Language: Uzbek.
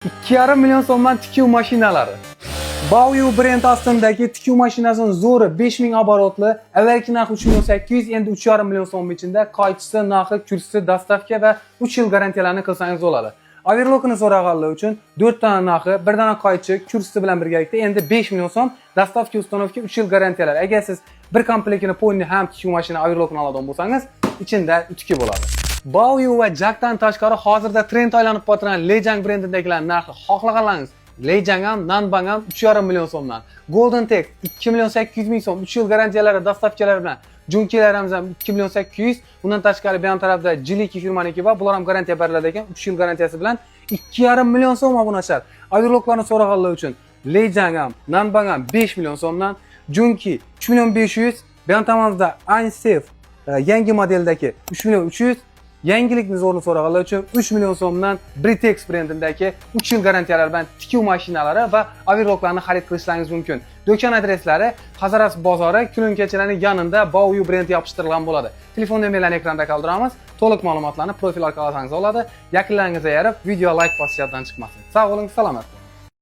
2,5 million so'mdan tikuv mashinalari. Baoyu brend ostidagi tikuv mashinasining zo'ri 5000 оборот li, avvalgi narxi 3 million 800, endi 3,5 million so'm ichida qaychisi, narxi, kursisi, доставка va 3 yil garantiyalarni qilsangiz bo'ladi. Overlokini so'raganlar uchun 4 dona narxi, bir dona qaychi, kursisi bilan birgalikda endi 5 million so'm, доставка, установка, 3 yil garantiyalar. Agar siz bir komplektini полный ham tikuv mashina, overlokini oladigan bo'lsangiz, ichida utki bo'ladi. Baoyu va Jackdan tashqari hozirda trend aylanib o'tirgan Lejang brendidagilar narxi xohlaganlaringiz Lejang ham, Nanbang ham 3,5 million so'mdan. Golden Tech 2 million 800 ming so'm, 3 yil garantiyalari, доставка lari bilan. Junkilarimiz ham 2 million 800. Undan tashqari bu yon tarafda Jiliki firmaniki bor. Bular ham garantiya beriladi ekan, 3 yil garantiyasi bilan 2,5 million so'm obunachilar. Overlocklarni so'raganlar uchun Lejang ham, Nanbang ham 5 million so'mdan. Junki 3 million 500. Bu yon tomonda Ansef yangi modeldagi 3 million 300. Yangilikni zo'rni so'raganlar uchun 3 million so'mdan Britex brendidagi 3 yil garantiyalar bilan tikuv mashinalari va overlocklarni xarid qilishlaringiz mumkin. Do'kon adreslari: Hazorasp bozori, kulunkachilarning yonida Baoyu brendi yopishtirilgan bo'ladi. Telefon nomerlarini ekranda qoldiramiz. To'liq ma'lumotlarni profil orqali olsangiz bo'ladi. Yaqinlaringizga yarab, video like bosish yoddan chiqmasin. Sog' bo'ling, salomat bo'ling.